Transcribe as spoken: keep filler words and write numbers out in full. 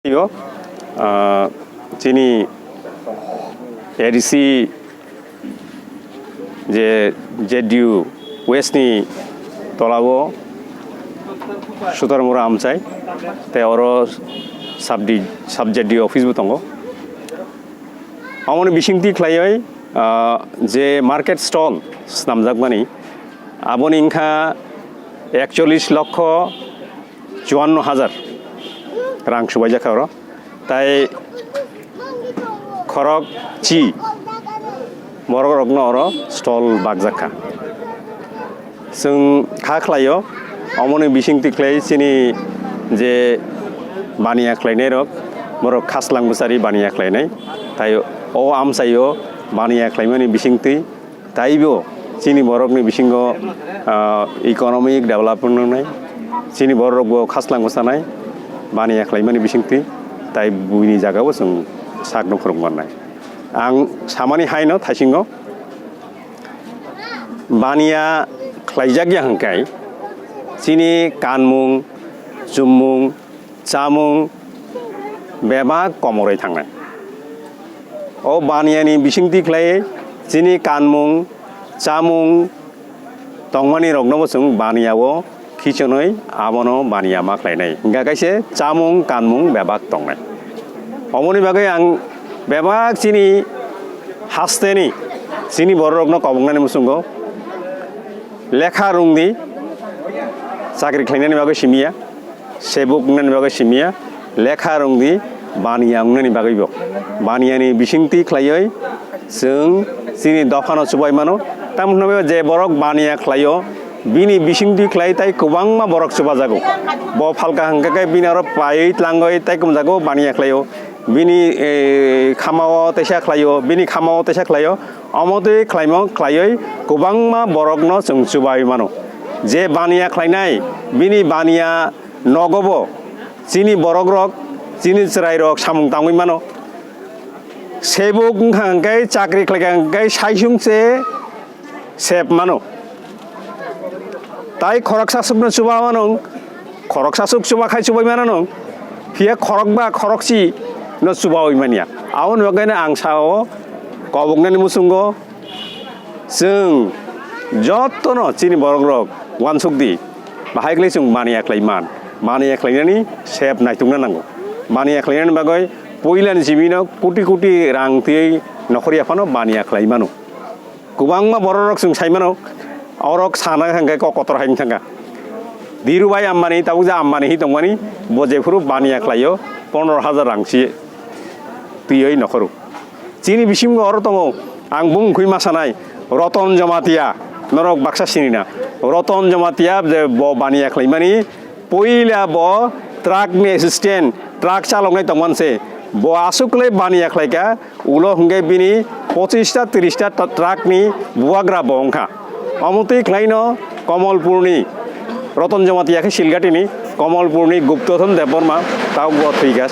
Yo, ah, chini A D C je Z D U West ni tolao Sutarmura amchai, tei oro sub D, sub Z D U office bo tongo. Amoni bisingtwi khlaiwi, ah, je market stall snamjakmani, aboni wngkha ekchollish lokho chuanno hajar rang subaijak kha oro. Tai khorok chi borok rokno oro stall bakjak kha. Chwng kha khlaio, omoni bisingtwi khlai chini je baniya khlainai rok, borok khaslang bwchari baniya khlainai. Tai o amchaio baniya khlaimani bisingtwi taibo chini borokni bisingo, ah, economic development wngnai, chini borok bo khaslang bwchanai, baniya khlaimani bisingtwi, tai buini jagao chwng sak nukhurung mannai. Ang samani haino thaisingo baniya khlaijak ya hwnkhe chini kanmung, chummung, chamung bebak komorwi thangnai. O baniyani bisingtwi khlai chini kanmung, chamung tongmani roknobo chwng baniyao khichonwi abono baniya ma khlainai. Hingkha kaisa chamung, kanmung bebak tongnai. Omoni bagwi ang bebak chini hasteni, chini bororokno koboknani muchungo lekha rwngdi, chakri khlainani bagwi simiya, sebuk wngnani bagwi simiya, lekha rwngdi, baniya wngnani bagwibo. Baniyani bisingtwi khlaiwi chwng chini dophano chubai mano. Tamo hwnwi je borok baniya khlaio, bini bisingtwi khlai tai kwbangma borok chubajago. Bo phalka hwnkhe khe bini aro paiwi tlangwi tai kumjago, baniya khlaio. Bini, eh, khamao teisa khlaio, bini khamao teisa khlaio. Omo twi khlaimo khlaiwi kwbangma borokno chwng chubai mano. Je baniya khlainai, bini baniya nogobo chini borokrok, chini chwrairok samung tangwi mano. Sebuk wngkha hwnkhe, chakri khlaikha hwnkhe, saisung se sep mano. Tai khoroksa sukno chuba mano, khoroksa suk chuba khai chubai mano nung, phiya khorokba khorokchi no chubawi manya. Aboni bagwino ang sao, koboknani muchungo chwng jotono chini borokrok uansukdi, bahai khlai chwng baniya khlai man, baniya khlainani sep naitukna nango. Baniya khlainani bagwi puilani jibino koti koti rang twiwi nokhor yaphano baniya khlai mano. Kwbangma bororok chwng sai mano, orok sana hwnkhe kok kotor hai wng thangkha. Dhirubhai Ambani, tabuk je Ambani hi tongmani, bo jephuru baniya khlaio, pondro hajar rang si twiwi nokhoro. Chini bisingo oro tongo, ang bumung khwi ma sanai, Roton Jamatia, norok baksa sinina. Roton Jamatia je bo baniya khlaimani, puila bo truck ni assistant, truck chaloknai tongmani se, bo aswk le baniya khlaikha, ulo hwnkhe bini pochista tirista ta-, truck ni bubagra bo wngkha. Omo twi khlaino Komolpurni, Roton Jamatia khe Silgatini, Komolpurni Guptothon Debbarma, tabuk bo thwikha.